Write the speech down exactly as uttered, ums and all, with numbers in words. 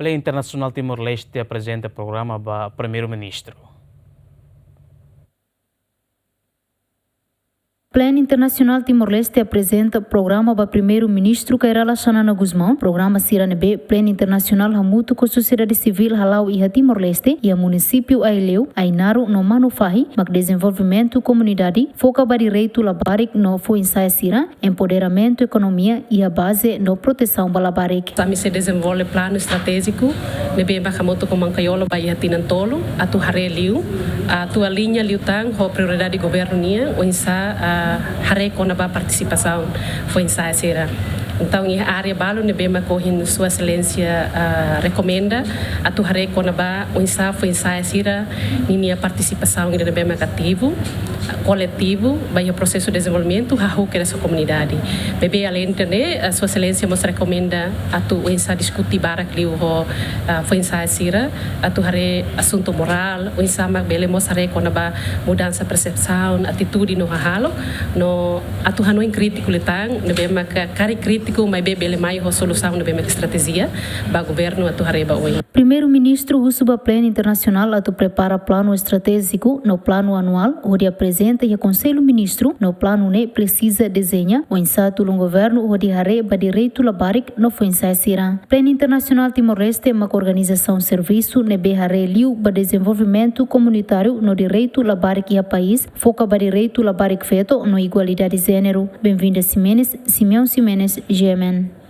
Plan Internasionál Timor-Leste aprezenta programa ba Primeiru-Ministru. Plan Internasionál Timor-Leste aprezenta programa ba Primeiru-Ministru Kay Rala Xanana Gusmão. Programa sira ne'ebé Plan Internasionál hamutuk ho sosiedade sivíl hala'o iha Timor-Leste, iha munisípiu Aileu, Ainaro no Manufahi, mak dezenvolvimentu komunidade, foka ba direitu labarik no foin-sa'e sira, empoderamentu ekonomia iha baze no protesaun ba labarik. Ami sei dezenvolve planu estratéjiku ne'ebé mak hamutuk ho Mankayolo ba iha tinan tolu, atu haree liu, atu aliña liután ho prioridade governu nian, oinsá, ah, haree kona-ba partisipasaun foin-sa'e sira. Entaun, iha área balu ne'ebé mak ohin Sua Exelénsia, ah, rekomenda atu haree kona-ba oinsá foin-sa'e sira ninia partisipasaun ida ne'ebé mak ativu, koletivu, ba iha prosesu dezenvolvimentu, hahú kedas ho komunidade. Maibé aleinde ne'e, ah, Sua Exelénsia mós rekomenda atu oinsá diskute barak liu ho, ah, foin-sa'e sira, atu haree asuntu morál, oinsá mak bele mós haree kona-ba mudansa persepsaun, atitude no hahalok, no atu hanoin krítiku liután, ne'ebé mak karik krítiku, maibé bele mai ho solusaun ne'ebé mak estratéjia ba governu atu haree ba oin. Primeiru-Ministru husu ba Plan Internasionál atu prepara planu estratéjiku no planu anuál, hodi aprezenta iha Konsellu Ministru, no planu ne'e presiza dezeña oinsá tulun governu hodi haree ba direitu labarik no foin-sa'e sira. Plan Internasionál Timor-Leste mak organizasaun servisu ne'ebé haree liu ba dezenvolvimentu komunitáriu no direitu labarik iha país, foka ba direitu labarik feto no igualdade jéneru. Benvinda Ximenes, Simeão Ximenes, G M N.